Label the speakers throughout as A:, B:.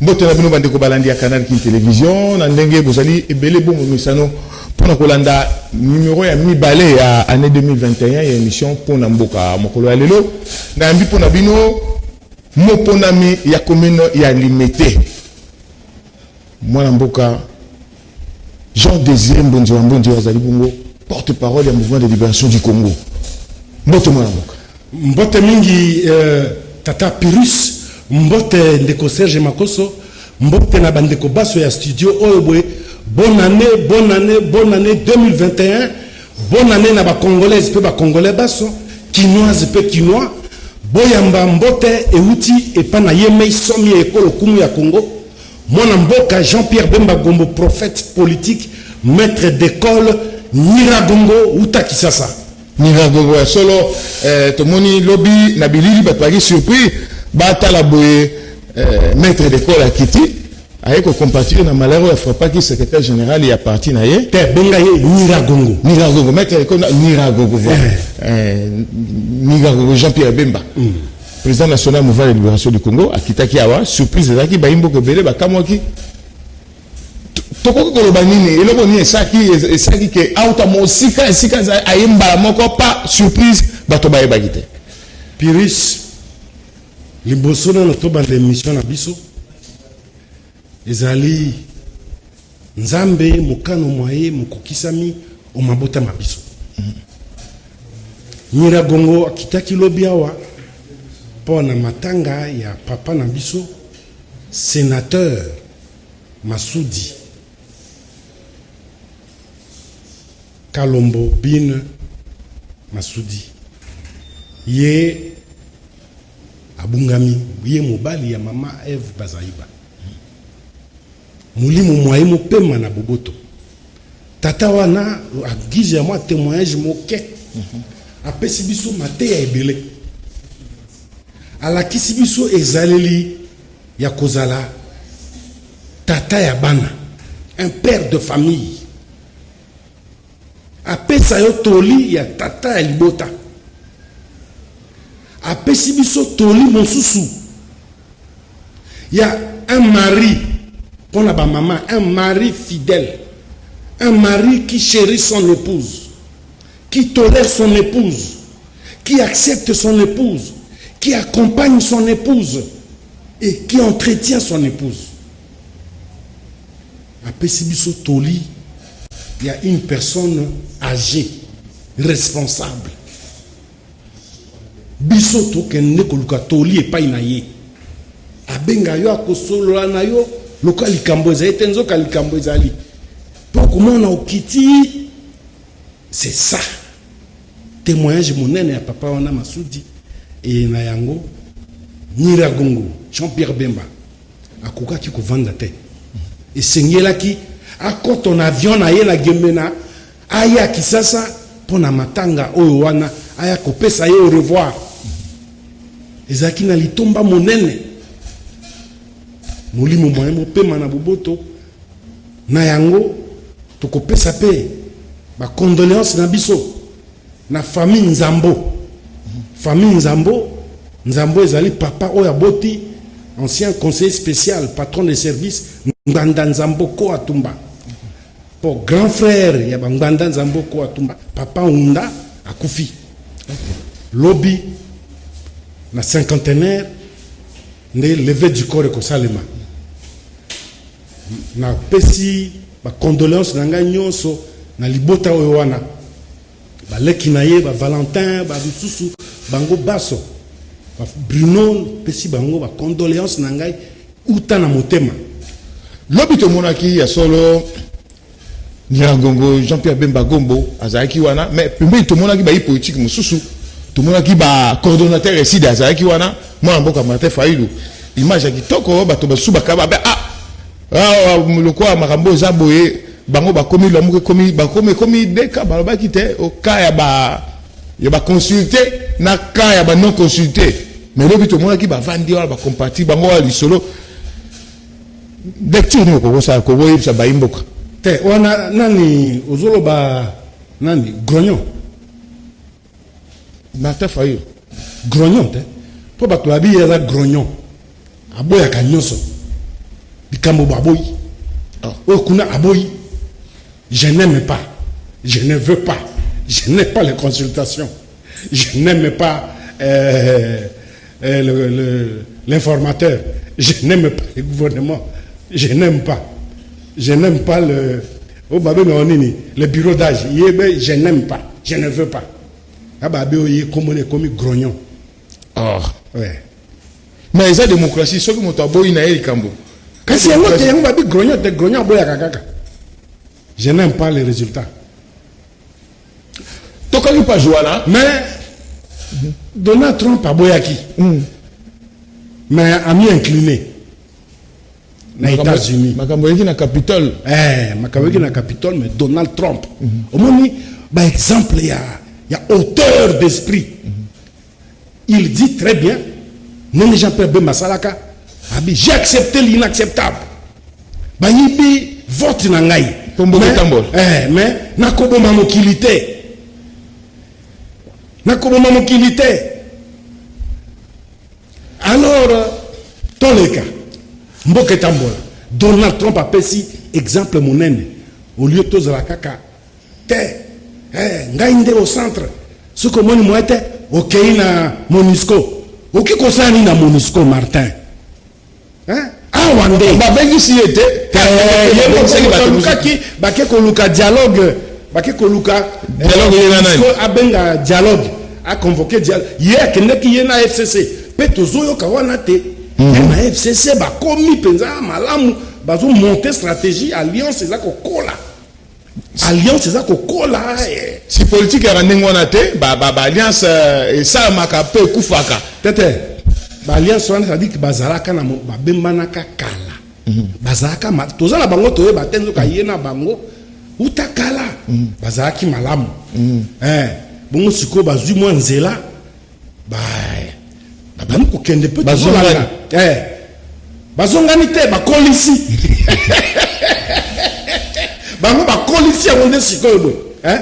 A: Mbote na bino bandeko balandi ya Canal Kin Television na ndenge bozali ebele bongo misano mpona kolanda numero ya mibale ya année 2021 ya émission mpona mboka. Mokolo ya lelo nayambi mpona bino moponami ya commune ya Limete, mwana mboka Jean Désiré Mbonzi wa Mbonzi, azali bongo porte-parole ya Mouvement de Libération du Congo. Mbote, mwana mboka.
B: Mbote mingi, tata Pirus. Mbote, ndeko Serge Makoso. Mbote na bandeko baso ya studio oyo boye. Bonne année, bonne année, bonne année 2021. Bonne année na Bacongolaise mpe Bacongolais baso, Kinoise mpe Kinois. Boyamba mbote euti epa na ye mei somi ya ekolo kumu ya Congo, mwana mboka Jean-Pierre Bemba Gombo, prophète politique, maître d'école Nyiragongo, uta Kisasa.
A: Nyiragongo ya solo. Tomoni lobi na bilili, bato bazalaki surpris, batala boye, maître d'école akiti, aye kocompatir na malheur oyo afrappaki secrétaire général ya parti na ye.
B: Te, benga ye Nyiragongo.
A: Nyiragongo, maître d'école Nyiragongo, voilà. Nyiragongo Jean-Pierre Bemba, président national Mouvement de Libération du Congo, akitaki awa. Surprise ezalaki, bayimboka ebele bakamwaki. Tokoki koloba nini? Eloko nini esalaki ke auta mosika esika aye mbala moko pa surprise, bato bayebaki te?
B: Piris, liboso nano tobanda émission na biso, ezali Nzambe mokano mwa ye mokokisami o mabota ma biso. Nyiragongo akitaki lobi awa mpo na matanga ya papa na biso, sénateur Masudi Kalombo Bin Masudi. Ye abungami, ye mobali ya mama Eve Bazaiba. Molimo mwa ye mopema na boboto. Tata wana, en guise ya mwa témoignage moke, apesi biso mateya ebele, alakisi biso ezaleli ya kozala tata ya bana, un père de famille. Apesa yo toli ya tata ya libota. Apesi biso toli mosusu ya un mari mpona bamama, un mari fidèle, un mari qui chérit son épouse, qui tolère son épouse, qui accepte son épouse, qui accompagne son épouse et qui entretient son épouse. Apesi biso toli ya une personne âgée responsable. Biso tokende koluka toli epai na ye. Abenga yo, akosolola na yo lokola likambo ezali te, nzoka likambo ezali mpo komona okiti. C'est ça témoignage monene ya papa wana Masudi. E na yango, Nyiragongo Jean-Pierre Bemba akokaki kovanda te. Esengelaki akɔta na avion na ye na Gemena, aya Kisasa mpo na matanga oyo wana, aya kopesa ye au revoir. Ezalaki na litomba monene. Molimo mwa ye mopema na boboto. Na yango, tokopesa mpe bacondoléance na biso na famille Nzambo. Famille Nzambo, Nzambo ezali papa oyo aboti ancien conseiller spécial, patron de service Ngbanda Nzambo Ko Atumba. Po grand frère ya bangbanda Nzambo Ko Atumba, papa Unda, akufi lobi na cinquantenaire. Nde levée du corps ekosalema. Napesi bacondoléance na ngai nyonso na libota oyo wana, baleki na ye, baValentin, bamisusu, bango baso, Bruno. Pesi bango bacondoléance na ngai uta na motema.
A: Lobi tomonaki ya solo Nyiragongo Jean-Pierre Bemba Gombo azalaki wana, mais pembeni tomonaki bayi politique mosusu, tomonaki bacoordonnateur Ecidé azalaki wana, mwana mboka Martin Fayulu. Image ya kitoko. Bato basusu bakaba be ah, lokola makambo eza boye, bango bakomi Lamuka, ekomi bakomi ekomi deka. Balobaki te oka ya baconsulte na ka ya ba non consulté, mais lobi tomonaki bavandi wana, bacompatir bango wana lisolo. Lecture nini okokosala kokoyebisa bayimboka?
B: Te, wana nani ozoloba? Nani grognon?
A: Martin Fayulu.
B: Grognon te, mpo bato babi ye aza grognon, aboyaka nyonso. Likambo baboyi. Oyo kuna aboyi. Je n'aime pas. Je ne veux pas. Je n'aime pas les consultations. Je n'aime pas l'informateur. Je n'aime pas le gouvernement. Je n'aime pas. Je n'aime pas le, oh, babenga nini, le bureau d'âge. Yebe, je n'aime pas. Je ne veux pas. Ababe oye komona ekomi grognon.
A: Oh.
B: Ouais.
A: Mais eza démocratie, soki moto aboyi na ye likambo.
B: Kasi yango te, yango babi grognon te, grognon aboyaka kaka. Je n'aime pas les résultats.
A: Tokangi page wana.
B: Mais Donald Trump aboyaki. Mais ami incliné na États-Unis.
A: Makambo eyaki na Capitole.
B: Eh, makambo eyaki na Capitole, mais Donald Trump. Omoni ba exemple ya hauteur d'esprit. Il dit très bien, ndenge Jean-Pierre Bemba asalaka, abi j'ai accepté l'inacceptable. Bayibi vote na ngai.
A: Mpo mboka etambola.
B: Eh, mais nakoboma mokili te. Nakoboma mokili te. Alors, toleka mboka etambola. Donald Trump apesi exemple monene. Au lieu tozala kaka te, eh, ngai nde au centre, soki omoni moye te, okei na MONUSCO. Oki kosala nini na MONUSCO, Martin, hein? Awa nde
A: babengisi ye te.
B: Ye moko moto alukaki, bake koluka dialogue, bake koluka
A: Dialogue ye na nani?
B: MONUSCO abenga dialogue, aconvoquer dialogue. Ye akendeki, ye na FCC mpe tozoyoka wana te. Ye na FCC bakomi mpenza malamu, bazomonter stratégie, alliance eza kokola, alliance eza kokola, eh.
A: Si politique yaka ndenge wana te, baalliance esalamaka mpe ekufaka.
B: Tete, baalliance wana, c'est-à-dire que bazalaka na babembanaka kala, bazalaka toza na bango, toyeba te nzoka ye na bango uta kala bazalaki malamu. Eh, bongo sikoyo bazwi mwa nzela, babandi kokende mpe
A: Bazongani.
B: tozolanda. Eh, bazongani te, bakolisi bango, bakolisi yango nde sikoyo boye. Eh?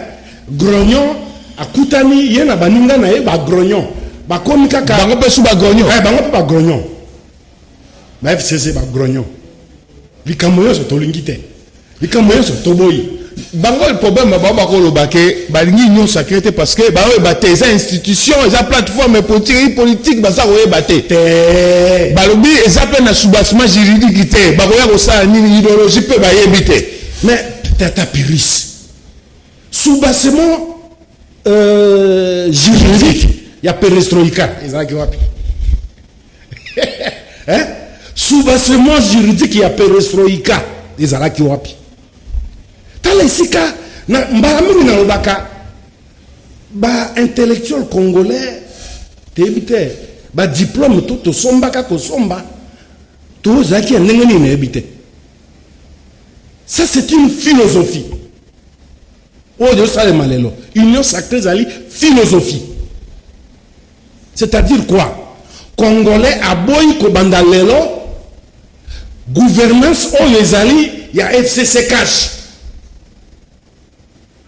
B: Grognon akutani ye na baninga na ye bagrognon, bakomi kaka
A: Bango mpe su bagrognon.
B: Eh, bango mpe bagrognon, ba FCC bagrognon, likambo nyonso tolingi te, likambo nyonso toboyi.
A: Bango problème, bango bakoloba ke balingi union sacrée te parce que baoyeba te eza institution, eza plateforme politique, politique baza koyeba te.
B: Te.
A: Balobi eza mpe na soubassement juridique te, bakoya kosala nini? Idéologie mpe bayebi te.
B: Mais tata Piris, soubassement juridique ya perestroïka ezalaki wapi, hein? Soubassement juridique ya perestroïka ezalaki wapi? Tala esika na mbala mingi nalobaka, baintellectuel congolais toyebi te badiplôme to tosombaka kosomba tozalaki ya ndenge nini, nayebi te. Ça, c'est une philosophie oyo ezosalema lelo. Union sacrée ezali philosophie, c'est-à-dire quoi? Congolais aboyi kobanda lelo gouvernance oyo ezali ya FCC CACH.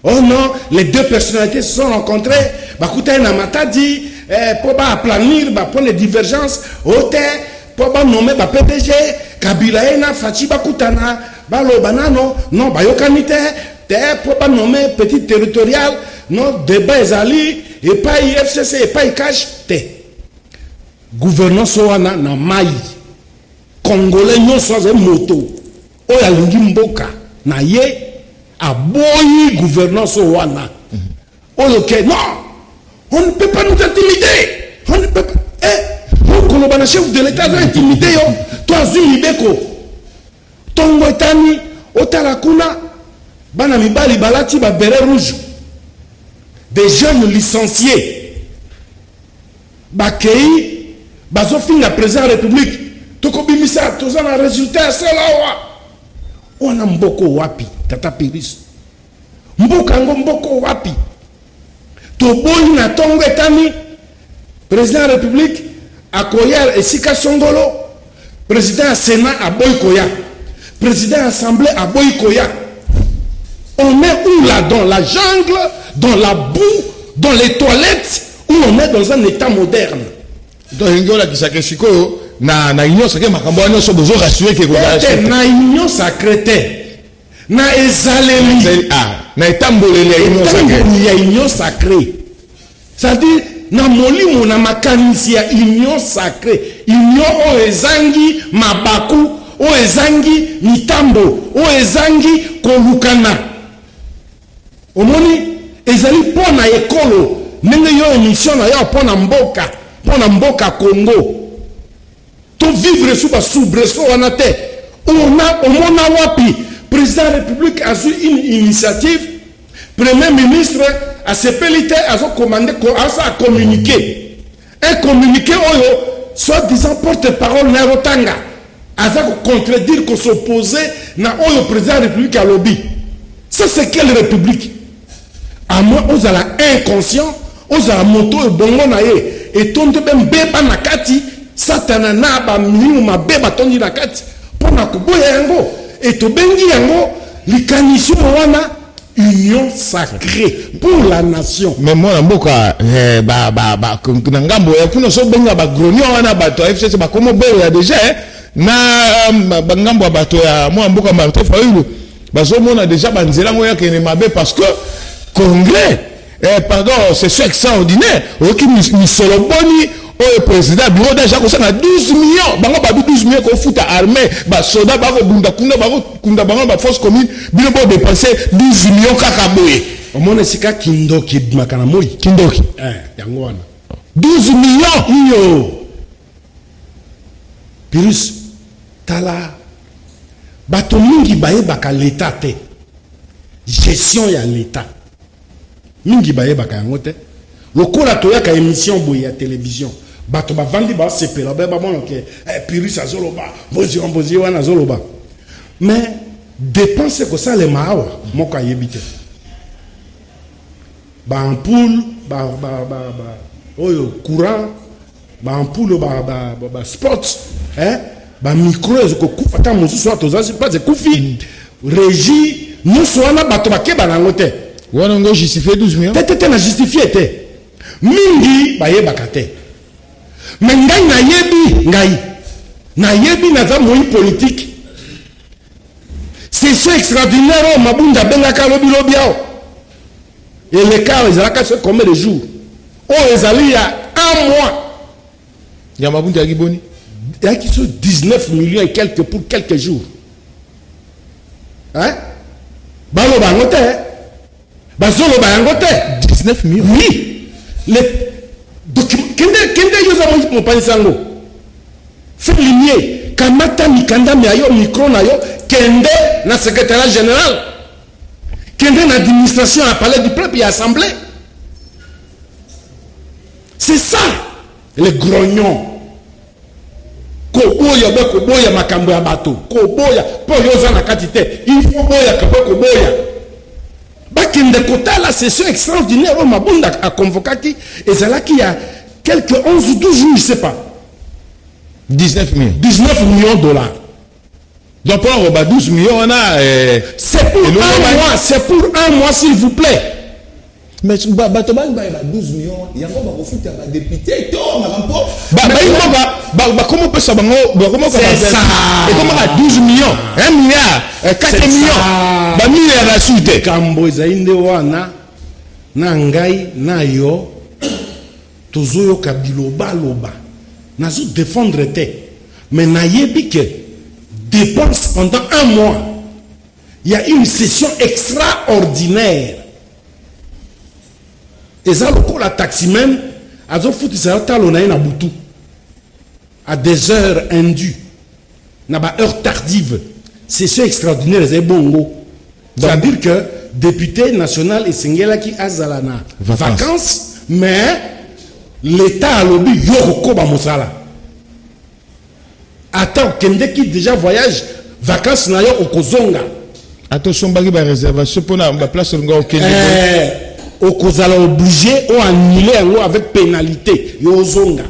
B: Oh non, les deux personnalités se sont rencontrées, bakutani na Matadi, eh, mpo baaplanir bapoint de divergence o te, mpo banommer ba PDG. Kabila ye na Fatshi bakutana, baloba nano non, bayokani te te, mpo banommer petit territorial. Non, débat ezali epai FCC, epai CACH te. Gouvernance wana na mai, Congolais nyonso azali moto oyo alingi mboka na ye aboyi gouvernance oyo wana oyo ke non, on ne peut pas nous intimider, on ne peut pas. Eh, okoloba na chef de l'État aza intimide yo to azwi mibeko. Ntongo etani, otala kuna bana mibali balati babéret rouge, des jeunes licenciés, bakei bazofinga président ya République, tokobimisa, toza na résultat ya solo awa. Wana mboka wapi, tata Piris? Mboka yango mboka wapi? Toboyi na ntongo etani, président ya République akoya esika songolo, président ya Sénat aboyi koya, président ya Assemblée aboyi koya. On est où là? Dans la jungle, dans la boue, dans les toilettes, où on est dans un état moderne?
A: Donc elingi olakisaka sikoyo na Union sacrée, makambo wana nyonso bozo rassurer ke kozala
B: te na Union sacrée te, na ezaleli.
A: Ah, na etamboleli ya Union sacrée.
B: Etamboli ya Union sacrée, c'est-à-dire na molimo, na makanisi ya Union sacrée, union oyo ezangi mabaku, oyo ezangi mitambo, oyo ezangi kolukana. Omoni, ezali mpo na ekolo, ndenge yo émission na yo, mpo na mboka, mpo na mboka Congo. Tovivre sous basoubresaut wana te. Ona omona wapi président ya République azwi une initiative, Premier ministre asepeli te, azocommande, asala communiqué, un communiqué oyo soi-disant porte parole na azotanga, aza kocontredire, kos'opposer na oyo président ya République alobi? Ça, c'est quelle république? À moins ozala inconscient, ozala moto oyo bongo na ye etondi mpe mbeba na kati, Satana na bamilimu mabe batondi na kati mpo na koboya yango. E tobengi yango likanisi oyo wana Union sacrée pour la nation.
A: Mais mwana mboka, eh, ba, ba, ba, na ngambo ya kuna, sobenga bagrognon wana, bato ya FCC bakoma obelela déjà, eh, na bangambo ya bato ya mwana mboka Martin Fayulu, bazomona déjà banzela yango yakende mabe, parce que congrès, eh, pardon, session extraordinaire, oyoki misolo boni oyo président bureau d'âge akosala? 12 millions. Bango babi 12 millions kofuta armée, basoda bakobunda kuna, bakokunda bango na baforce commune. Bino bodépense 12 millions kaka boye?
B: Omona esika kindoki ebimaka na moi.
A: Kindoki.
B: Eh, yango wana.
A: 12 millions.
B: Iyo, Pirus, tala, bato mingi bayebaka leta te, gestion ya leta mingi bayebaka yango te. Lokola toyaka émission boye ya télévision, bato bavandi, basepela, baye bamona ke, eh, Pirus azoloba, mbozi wa mbozi wana azoloba, mais dépense ekosalema awa, moko ayebi te. Baampoule ba, ba, ba, ba, oyo courant, baampoule, baspot, ba, ba, bamicro ezokokufa, ata mosusu wana toza place ekufi, régie, nyonso wana bato bakeba na yango te.
A: Wana ngo justifie 12 millions?
B: Te, te, te, na justifie te. Mingi bayebaka te, mais ngai nayebi, ngai nayebi, naza moi politique. Session extraordinaire oyo Mabunda abengaka lobilobi awa, eleka awa, ezalaka so combien de jours? Oyo ezali ya un mois.
A: Ya Mabunda yaki boni?
B: Eyaki so 19 millions et quelques pour quelques jours, hein? Baloba yango te, bazoloba yango te.
A: 19 millions?
B: Oui, le document, kende, kende, yo oza mopanzi yango Félimie, kamata mikanda ya yo, micro na yo, kende na secrétariat général, kende na administration ya Palais du peuple, ya Assemblée. C'est ça le grognon: koboya be koboya makambo ya bato, koboya mpo yo oza na kati te. Il faut boyaka mpe koboya. Bakende kotala session extraordinaire oyo Mabunda aconvokaki, ezalaki ya quelques 11 ou 12 jours, je sais pas.
A: 19 millions.
B: 19 millions de dollars.
A: Donc mpona koba 12 millions wana, eh,
B: C'est pour un mois, c'est pour un mois, s'il vous plaît.
A: Mais bato bani bayeba 12 millions yango bakofuta badéputé to makambo bayi mboka bakoma opesa bango?
B: C'est ça.
A: Ekomaka 12 millions, 1 milliard, 4 millions, bamilliard asu te.
B: Likambo ezali nde wana, na ngai na yo tozoyoka bilobaloba. Nazodéfendre te, mais nayebi ke dépense pendant un mois, il y a une session extraordinaire, eza lokola taximan azofutisa yo talo na ye na butu à des heures indues, na baheure tardive. Session extraordinaire ezali bongo, c'est-à-dire que député national esengelaki azala na
A: vacances,
B: vacances, mais l'État alobi yo kokoba mosala ata okendeki déjà voyage, vacances na yo okozonga.
A: Ata osombaki baréservation mpona baplace olinga okende.
B: Eh, okozala obligé oannule yango avec pénalité, yo ozonga.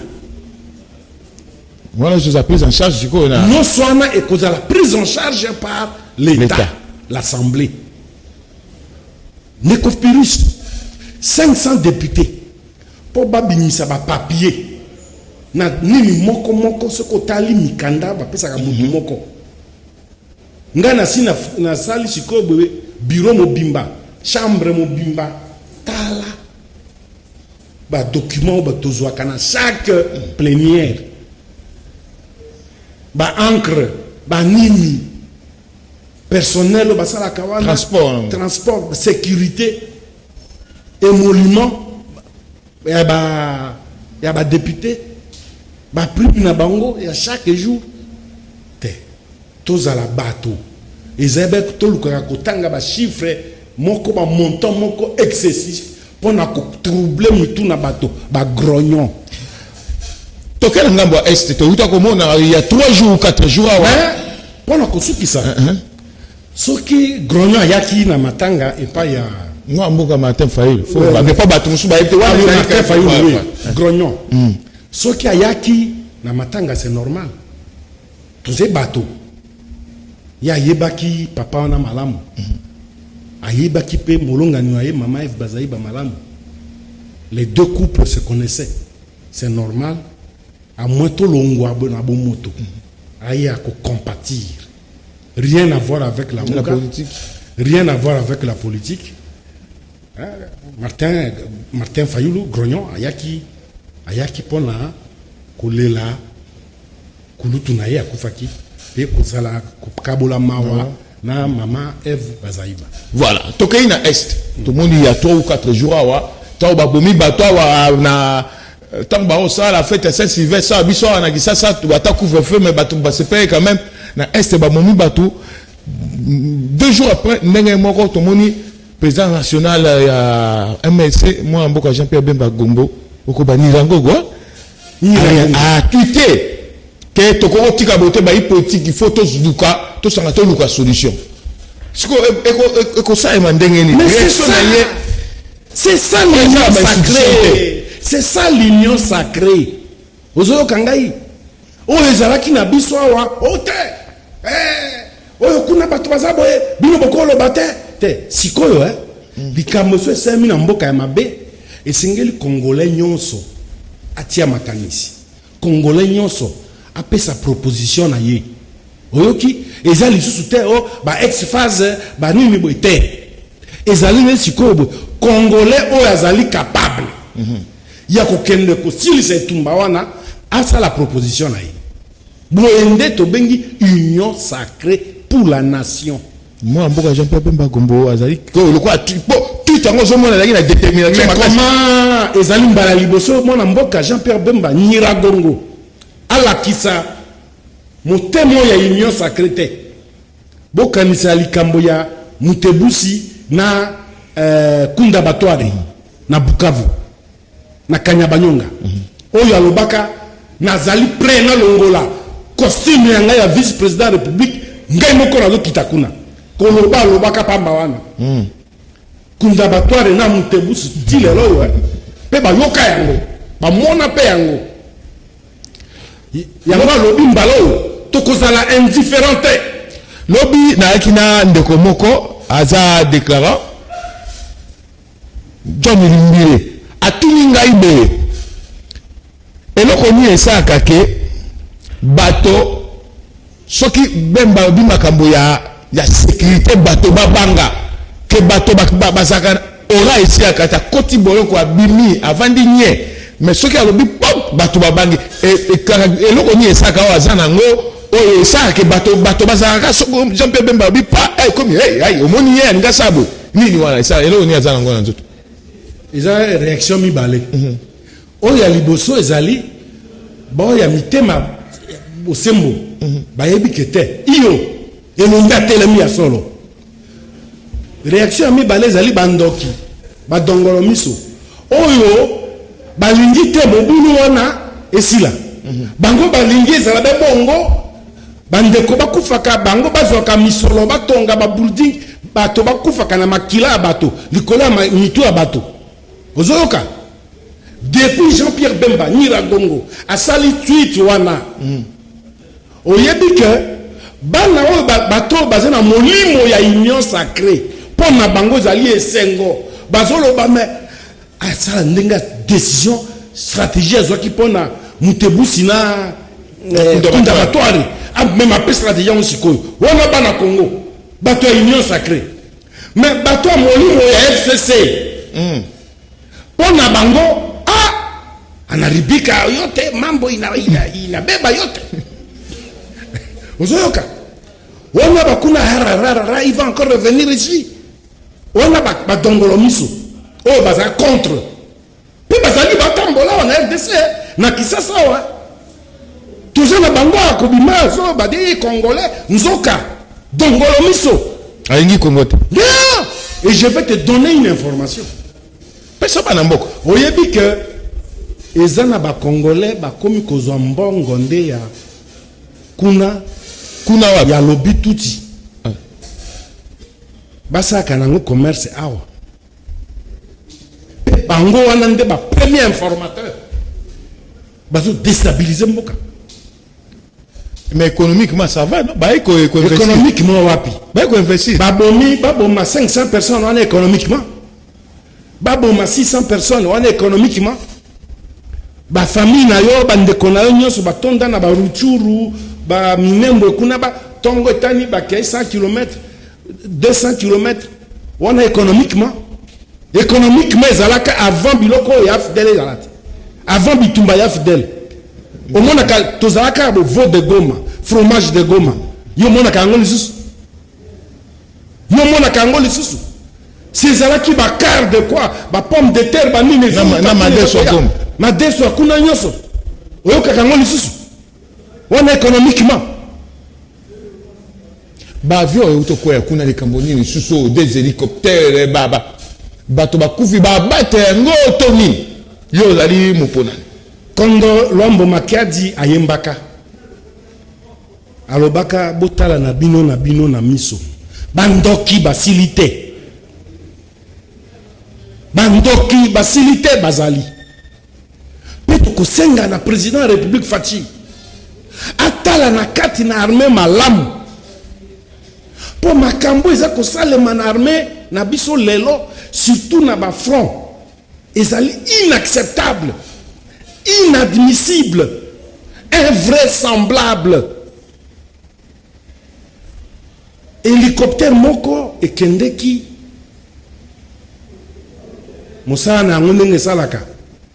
A: Wana oza prise en charge sikoyo na
B: Nyonso wana ekozala prise en charge par l'État,
A: l'État.
B: l'Assemblée. Ndeko Pirus, 500 députés mpo babimisa bapapier. Na nini moko moko, soki otali mikanda bapesaka motu moko. Ngai nasi nasali sikoyo boye bureau mobimba, chambre mobimba, tala badocument oyo bato tozwaka na chaque plénière, baencre, banini, personnel oyo basalaka wana.
A: Transport.
B: Transport, sécurité, émolument ya badéputé, baprime na bango ya chaque jour. Te, tozala bato ezali be tolukaka kotanga bachiffre moko, bamontant moko excessif mpona kotroubler mitu na bato bagrognon.
A: Tokela ngambo ya Est. Touta komona ya 3 jours ou 4 jours awa.
B: Mais mpona kosukisa, soki grognon ayaki na matanga epai ya
A: Mwa mboka Martin Fayulu.
B: Ouais.
A: Po bato mosusu bayebi te wana.
B: Ah oui,
A: ezali
B: Martin Fayulu, oui. Grognon soki ayaki na matanga, c'est normal, toze bato. Ye ayebaki papa wana malamu, ayebaki mpe molongani na ye, mama Eve, bazali bamalamu. Les deux couples se connaissaient, c'est normal. À moins tolongwa na bomoto, aya kocompatir, rien à voir avec la,
A: La politique.
B: Rien à voir avec la politique. Hein, Martin Fayulu grognon ayaki mpona kolela kulutu na ye akufaki mpe kozala kokabola mawa na mama Eve Bazaiba.
A: Voilà, tokei na Est. Tomoni ya 3 ou 4 jours awa, ntango babomi bato awa na ntango baosala fête ya Saint Sylvestre awa, biso awa na Kisasa bata couvre feu, mais bato basepele quand même. Na Est babomi bato. 2 jours après, ndenge moko tomoni président national ya MLC, mwana mboka Jean Pierre Bemba Gombo, okobanira yango kwa atweeter ke tokoki kotika boye te. Bayi politique, il faut toluka, tosanga, toluka solution. Sikoyo ekosalema ndenge nini?
B: Mais c'est
A: Réaction
B: ça.
A: na ye.
B: C'est ça l'union
A: Eza ba
B: sacrée. C'est ça l'union sacrée. Ozoyoka ngai? Oyo ezalaki na biso awa o te. Eh, oyo kuna bato baza boye, bino bokoloba te. Te, sikoyo eh, likambo so esalemi na mboka ya mabe, esengeli Congolais nyonso atia makanisi. Congolais nyonso apesa proposition na ye. Oyoki, eza lisusu te o ba ex phase banini boye te. Ezali nde sikoyo boye, Congolais oyo azali capable ya kokende kosilisa etumba wana asala proposition na ye. Boye nde tobengi union sacrée pour la nation.
A: Mwana mboka Jean Pierre Bemba Gombo azali lokola po tweet yango ozomona azalaki na détermination
B: Mais
A: makasi.
B: Comment ezali mbala liboso mwana mboka Jean Pierre Bemba Nyiragongo alakisa motema oyo ya union sacrée te? Bokanisa likambo ya Mutebusi na Kunda Batware na Bukavu, na Kanyabanyonga, oyo alobaka: "Nazali prêt, nalongola costume ya ngai ya vice président ya république, ngai moko nazokita kuna." Koloba alobaka pamba wana. Kunda Batware na Mutebusi ti lelo oyo, mpe bayoka yango, bamona mpe yango. Yango alobi mbala oyo tokozala indifférent te.
A: Lobi nayaki na ndeko moko aza déclarant, John Limbile. Atuni ngai boye: eloko nini esalaka ke bato, soki Bemba alobi makambo ya sécurité, bato babanga, ke bato bazalaka ora esilaka te, akoti boloko, abimi, avandi nye, mais soki alobi pop, bato babangi? Eloko nini esalaka oyo aza nango, oyo esalaka ke bato bazalaka, soki Jean Pierre Bemba alobi pa, ekomi hey, omoni ye alingi asala boye? Nini wana esala? Eloko nini aza nango na nzoto?
B: Eza réaction mibale. Oyo ya liboso ezali baoyo ya mitema bosembo, bayebi ke te, iyo elongi atelemi ya solo. Réaction ya mibale ezali bandoki, badongolo miso oyo balingi te mobulu wana esila. Bango balingi ezala be bongo, bandeko bakufaka, bango bazwaka misolo, batonga babuilding, bato bakufaka na makila ya bato likolo ya mitu ya bato. Ozoyoka, depuis Jean-Pierre Bemba Nyiragongo asali tweet wana, oyebi ke bana oyo bato oyo baza na molimo ya union sacrée, mpo na bango ezali esengo. Bazoloba me asala ndenge ya décision, stratégie azwaki mpona Mutebusi na Kunda Batware amema mpe stratégie yango sikoyo wana. Bana Congo, bato ya Union sacrée, mais bato ya molimo ya FCC, mpo na bango ah, anaribika yote, mambo inabeba yote. Ozoyoka wana bakuna rararara, il va encore revenir ici. Wana badongolo miso oyo bazala contre mpe bazali batambola awa na RDC, na Kisasa awa toza na bango ya kobima zo bade congolais, nzoka dongolo miso.
A: Alingi Kongo te.
B: Yeah! Et je vais te donner une information.
A: Pesa bana mboka.
B: Oyebi ke eza na bacongolais bakomi kozwa mbongo nde ya kuna.
A: Kuna wapi?
B: Ya lobi tuti basalaka nango commerce awa. Mpe bango wana nde bapremier informateur bazodéstabiliser mboka.
A: Mais économiquement ça va, non? Baye ko investir.
B: Économiquement wapi?
A: Baye ko investir.
B: Babomi, baboma 500 personnes wana économiquement, baboma 600 personnes wana économiquement, bafamille na yo, bandeko na yo nyonso batonda na baRutshuru, baMinembwe kuna, batongo etani bakei 100 km, 200 km wana économiquement. Économiquement ezalaka avant biloko oyo ya AFDL ezala te. Avant bitumba ya AFDL, omonaka tozalaka veau de Goma, fromage de Goma. Yo omonaka yango lisusu? Yo omonaka yango lisusu? Si ezalaki baquart de quoi, bapomme de terre, banini.
A: Na madeso ya Goma.
B: Madeso ya kuna nyonso, oyokaka yango lisusu? Wana économiquement.
A: Baavion oyo tokwea kuna, likambo nini lisusu oyo? Des hélicoptères, baba bato bakufi, babate yango to nini? Yo ozali moponani.
B: Kondo Lwambo Makiadi ayembaka, alobaka: botala na bino na bino na miso, bandoki basili te, bandoki basili te, bazali. Mpe tokosenga na président ya République Fatshi atala na kati na armée malamu, mpo makambo eza kosalema na armée na biso lelo, surtout na bafront, ezali inacceptable, inadmissible, invraisemblable. Hélicoptère moko ekendeki mosala na yango ndenge esalaka,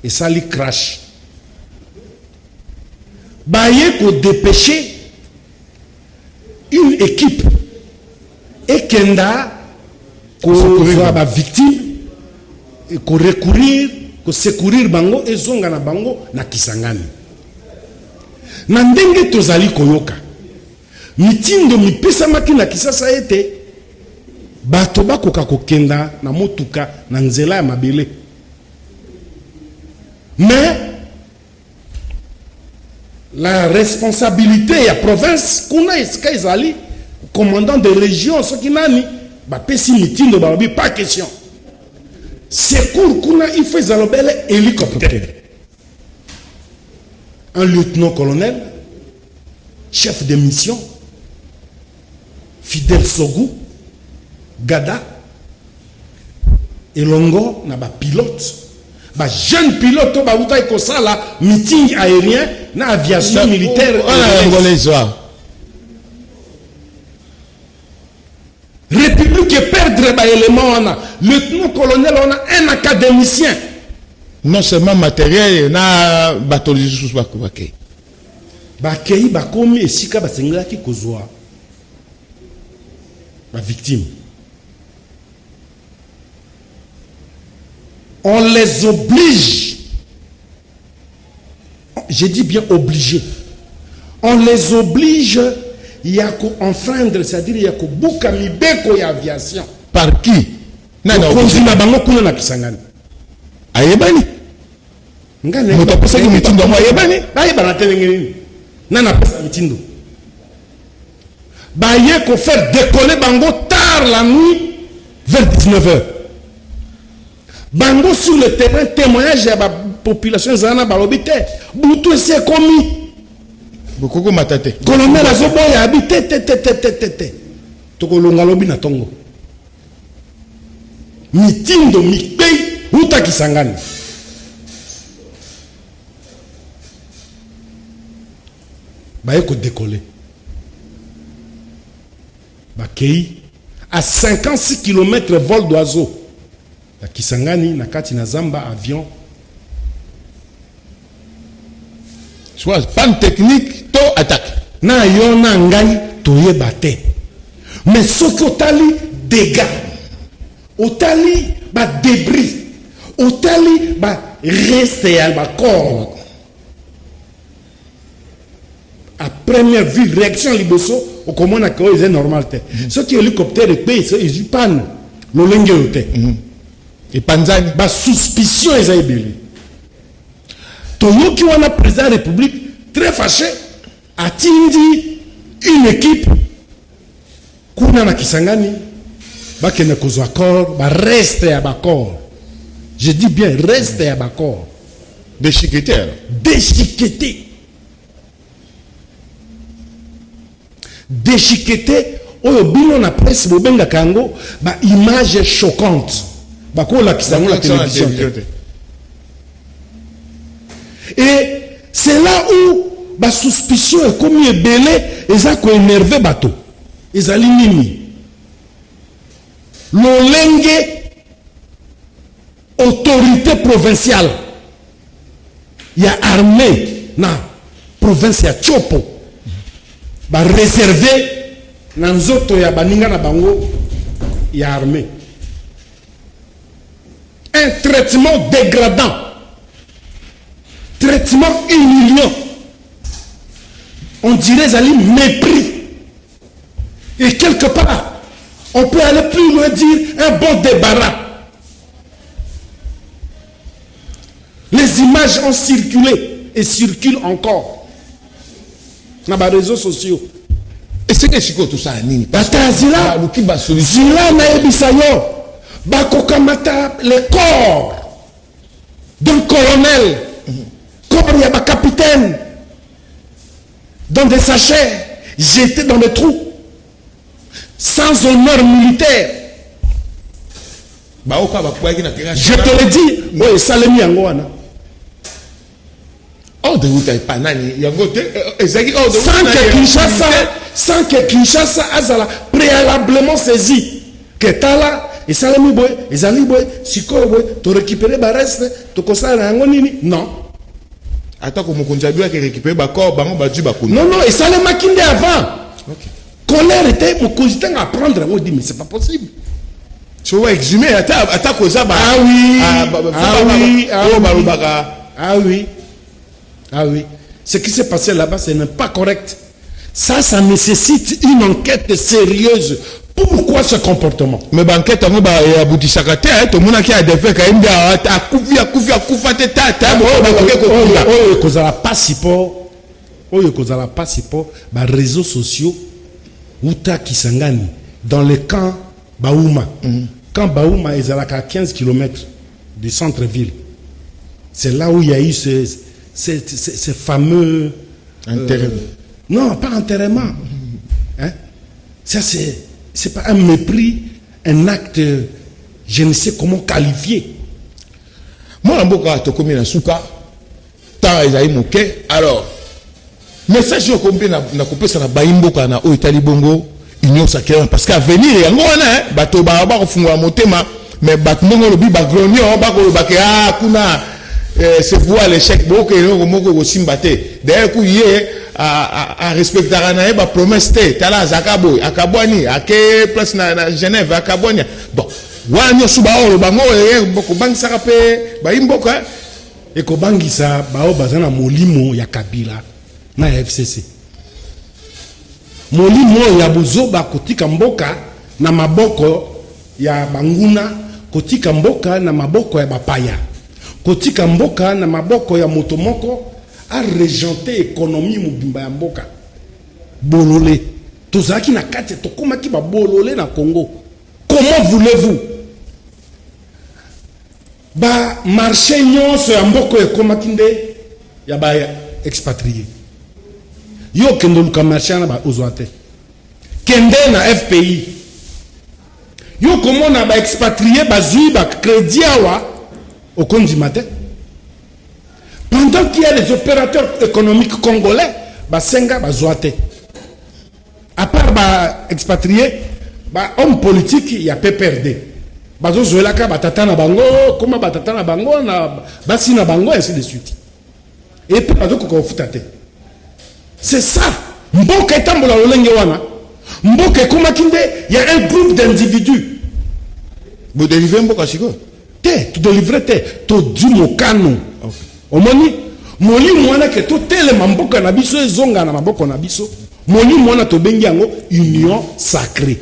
B: esali crash. Baye kodépêcher une équipe ekenda kozwa bavictime, korecourir, kosecourir bango, ezonga na bango na Kisangani. Na ndenge tozali koyoka, mitindo mipesamaki na Kisasa ete bato bakoka kokenda na motuka na nzela ya mabele, mais la responsabilité ya province kuna esika ezali commandant de région soki nani, bapesi mitindo, balobi: pas question, secours kuna il faut ezala obele hélicoptère. Un lieutenant-colonel chef de mission, Fidèle Sogu Gada, elongo na bapilote, bajeune pilote oyo bautaki kosala meeting aérien na aviation militaire.
A: Angolaise wa.
B: République eperdre baélément wana. Lieutenant colonel wana, un académicien.
A: Non seulement matériel na bato lisusu bakei.
B: Bakei, bakomi esika basengelaki kozwa bavictime, on les oblige, je dis bien obligé, on les oblige ya ko-enfreindre, c'est-à-dire ya kobuka mibeko ya aviation.
A: Par qui? Nani?
B: Mokonzi na bango kuna na Kisangani.
A: Ayebani?
B: Ngai.
A: Moto apesaki mitindo yango ayebani?
B: Bayebana te. Ndenge nini? Nani apesa mitindo? Baye kofaire décoller bango tard la nuit, vers 19 heures. Bango sur le terrain, témoignage ya bapopulation ezala na balobi te, butu esi ekomi.
A: Bokokomata te.
B: Colonel azoboya, abi te, te, te, te, te, te, te, tokolonga lobi na ntongo. Mitindo mikpei uta Kisangani. Baye ko décoller. Bakei à 56 km vol d'oiseau. Na Kisangani, na kati na zamba, avion.
A: Soit panne technique to attaque.
B: Na yo na ngai toyeba te. Mais soki otali dégâts, otali ba débris, otali ba reste ya ba corps. À première vue, réaction liboso, okomona que oyo eza normal te. Soki hélicoptère ekweyi, ezwi panne, lolenge oyo te.
A: Epanzani.
B: Ba suspicion eza ebele. Toyoki wana président de la République très fâché, atindi une équipe kuna na Kisangani bakende kozwa corps, ba reste ya ba corps. Je dis bien reste ya ba corps.
A: Déchiqueté alors.
B: Déchiqueté. Déchiqueté oyo bino na presse bobengaka yango ba image choquante. Bakolakisa yango na télévision te. Et c'est là où ba suspicion ekomi ebele, eza ko énerver bato. Ezali nini? Lolenge autorité provinciale ya armée na province ya Tshopo ba réservé na nzoto ya baninga na bango ya armée. Un traitement dégradant, traitement humiliant, on dirait ezali mépris. Et quelque part, on peut aller plus loin, dire un bon débarras. Les images ont circulé et circulent encore dans les réseaux sociaux.
A: Et c'est que sikoyo tosala nini?
B: Bata zila,
A: baluki ba solution.
B: Zila nayebisa yo, bakokamata le corps d'un colonel, corps ya ba capitaine, dans des sachets, jetés dans des trous, sans honneur militaire.
A: Baoka bakwaki na terrain.
B: Je te le dis, oyo esalemi yango wana.
A: Ordre euta epa nani? Yango te, ezalaki ordre
B: Sans que Kinshasa, sans que Kinshasa azala préalablement saisi. Que tala esalemi boye, ezali boye, sikoyo boye, to récupérer ba reste, tokosala na yango nini? Non.
A: Atako mokonzi abiyaki récupérer ba corps, bango bazwi bakunda.
B: Non, non, esalemaki nde avant.
A: Ok.
B: Colère était mokonzi ntango apprendre yango, dit mais c'est pas possible.
A: So ba exhumer ata koza ba
B: Ah oui.
A: Ah, ba, ba,
B: Ah
A: ba, ba,
B: oui, ah
A: oyo
B: oui.
A: balobaka.
B: Ah oui. Ah oui. Ce qui s'est passé là-bas, ce n'est pas correct. Ça, ça nécessite une enquête sérieuse. Pourquoi ce comportement?
A: Mais ba enquête yango ba aboutissaka te, hein, tomonaki ya défunt Kayimbi, akufi, akufi, akufa te, ta, ta,
B: Ah,
A: bo,
B: oyo,
A: ba koke
B: oyo,
A: kokunda.
B: oyo ekozala passeport, oyo ekozala passeport, ba réseaux sociaux, uta Kisangani, dans le camp Baouma. Camp Baouma ezalaka à 15 kilomètres du centre-ville. C'est là où il y a eu ce fameux,
A: Enterrement.
B: Non, pas enterrement. Hein? Ça, c'est pas un mépris, un acte, je ne sais comment qualifier.
A: Moi, mboka tokomi na suka, temps ezali moke. Alors, message oyo kombi na kopesa na bayi mboka na oyo etali bongo Union sacrée, parce qu'avenir yango wana, hein, bato ba kofungola motema, mais bato ndenge olobi ba grognon, bakoloba ke, ah, kuna, c'est voué à l'échec, boke eloko moko ekosimba te. D'ailleurs, ku ye a respectaka na ye ba promesse te. Tala azaka boye, akabwani, ake place na Genève, akabwani. Bon, wana nyonso baoloba bango, kobangisaka mpe bayi mboka, hein.
B: Ekobangisa bao baza na molimo ya Kabila na ya FCC. Molimo oyo ya bozoba, kotika mboka na maboko ya banguna, kotika mboka na maboko ya bapaya, kotika mboka na maboko ya moto moko arégenter économie mobimba ya mboka. Bolole tozalaki na kati, tokomaki babolole na Congo. Comment voulez-vous ba marché nyonso ya mboka ekomaki nde ya ba expatrié? Yo okende oluka marché wana, ozwa te. Kende na FPI, yo komona ba expatrié bazwi ba crédit awa, okondima te, pendant qu'il y a les opérateurs économiques congolais. Basenga, bazwa te. À part ba expatrié, ba homme politique ya PPRD bazozwelaka batata na bango, koma batata na bango na basi na bango, ainsi de suite, et puis bazokoka kofuta te. C'est ça, mboka etambola lolenge wana. Mboka ekomaki nde ya un groupe d'individus.
A: Bodélivrer mboka sikoyo?
B: Te, todélivrer te, todwi mokano. Omoni molimo wana ke totelema, mboka na biso ezonga na maboko na biso. Molimo wana tobengi yango union sacrée.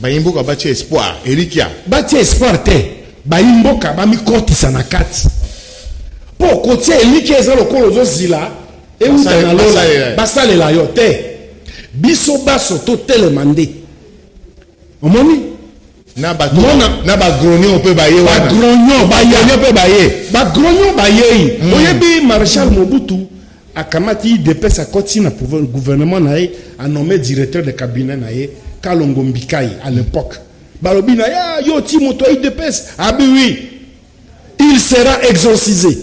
A: Bayi mboka batia espoir, elikia.
B: Batia espoir te, bayi mboka bamikotisa na kati, mpo kotia elikia eza lokola ozozila euta na lola.
A: Basalela.
B: Basalela yo te. Biso baso totelema nde, omoni.
A: Na bato na bagrognon mpe baye wana.
B: Bagrognon baya.
A: Bagrognon mpe baye.
B: Bagrognon bayei. Oyebi, maréchal Mobutu akamati UDPS, akoti na gouvernement na ye, anommé directeur de cabinet na ye Kalongo Mbikai. À l'époque balobi na ye: "Ah, yo ti moto ya UDPS." Abi: "Oui, il sera exorcisé",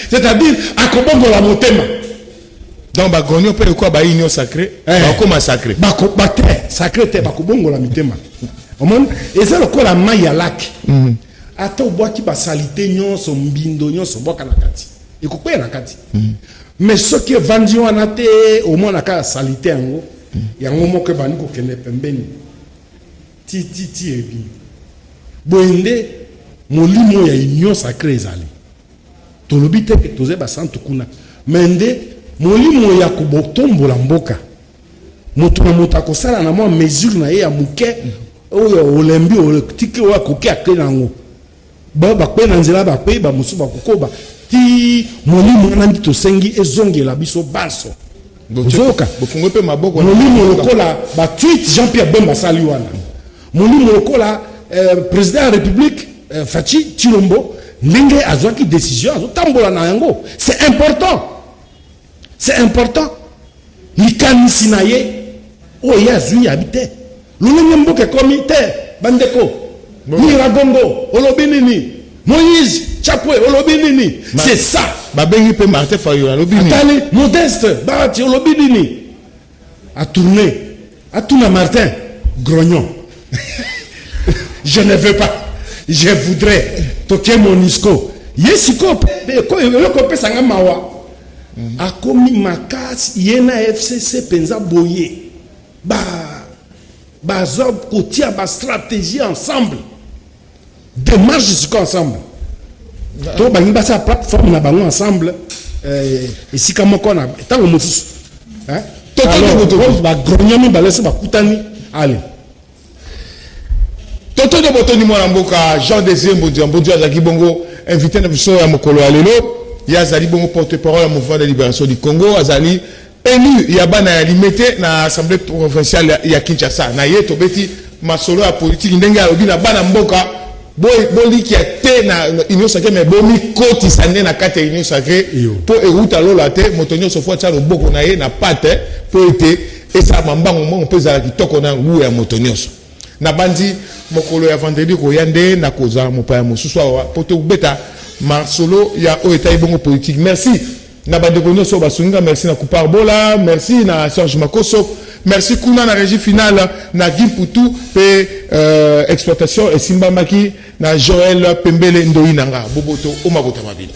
B: c'est-à-dire akobongola motema.
A: Donc bagrognon mpe lokola bayi union sacrée, bakóma sacré.
B: Bako bate sacré te, bakobongola mitema. Omoni, eza lokola mai ya lac. Ata obwaki basaleté nyonso, mbindo nyonso obwaka na kati, ekokweya na kati. Mais soki evandi wana te, omona kaka saleté yango, yango moko ebandi kokende pembeni ti ti ti ebimi. Boye nde molimo ya union sacrée ezali. Tolobi te ke toza basantu kuna, mais nde molimo ya kobotombola mboka. Moto na moto akosala na mwa mesure na ye ya moke oyo olembi, otiki oyo akoki, ake nango. Bakwe na nzela, bakwe, bamosusu bakokoba ti. Molimo wana nde tosengi ezongela biso banso. Ozoyoka?
A: Bofungo mpe maboko.
B: Molimo lokola batweet Jean Pierre Bemba asali wana, molimo lokola président ya République Fatshi Tshilombo, ndenge azwaki décision, azotambola na yango, c'est important, c'est important. Likanisi na ye oyo ye azwi, yabi te lolenge mboka ekomi te. Bandeko, Nyiragongo olobi nini? Moïse Chapwe olobi nini? C'est ça.
A: Babengi mpe Martin Fayulu, alobi nini?
B: Atali Modeste Bahati, olobi nini? Atourne, atuna Martin: "Grognon, je ne veux pas, je voudrais toke MONUSCO." Ye sikoyo mpe eloko opesanga mawa, akomi makasi ye na FCC mpenza boye, ba baza kotia bastratégie ensemble, démarche sikoyo ensemble, to bangi basala plateforme na bango ensemble, esika moko na ntango mosusu. Hein? Alors, bagrognon mibale so bakutani, ale.
A: Toto de botoni, mwana mboka Jean Désir Mbonzi ya Mbonzi azalaki bongo invité na biso ya mokolo ya lelo. Ye azali bongo porte parole ya Mouvement de libération du Congo, azali élu ya bana ya Limete na assemblée provinciale ya Kinshasa. Na ye tobeti masolo ya politiki. Ndenge alobi na bana mboka, bolikia te na union sacrée, mais bomikotisa nde na kati ya union sacrée, mpo euta lola te. Moto nyonso faut atia loboko na ye na pate mpo ete esalama mbango mbango mpo ezala kitoko na wu ya moto nyonso. Nabandi mokolo ya vendredi koya nde nakozala mopaya mosusu awa mpo tobeta masolo ya oyo etali bongo politique. Merci na bandeko nyonso oyo basungi. Merci na Kupar Bola, merci na Serge Makoso, merci kuna na régie finale na Gimputu mpe exploitation esimbamaki na Joel Pembele Ndoi. Nanga boboto omabota mabino.